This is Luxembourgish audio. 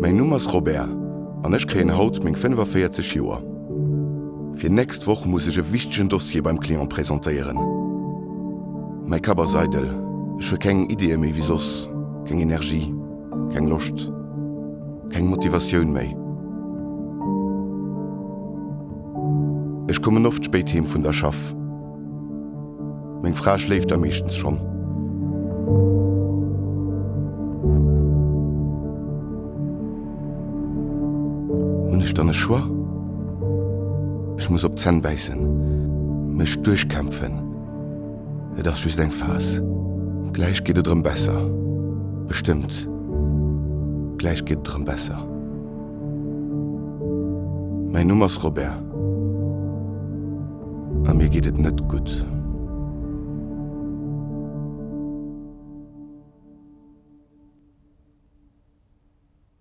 Mäin Numm ass Robert an ech kréien haut meng 45 Joer. Fir nächst Woch muss ech e wichtegen Dossier beim Client presentéieren. Mäi Kapp ass eidel, ech hu keng Ideeë méi wéi soss, keng Energie, keng Loscht, keng Motivatioun méi. Ech kommen oft spéit heem vun der Schaff. Meng Fra schléift da meeschtens schonn. Hunn ech dann e Choix? Ech muss op d'Zänn bäissen, mech duerchkämpfen. Et ass just eng Phas. Gläich geet et erëm besser. Bestëmmt. Gläich geet et erëm besser. Mäin Numm ass Robert. A mir geet et net gutt.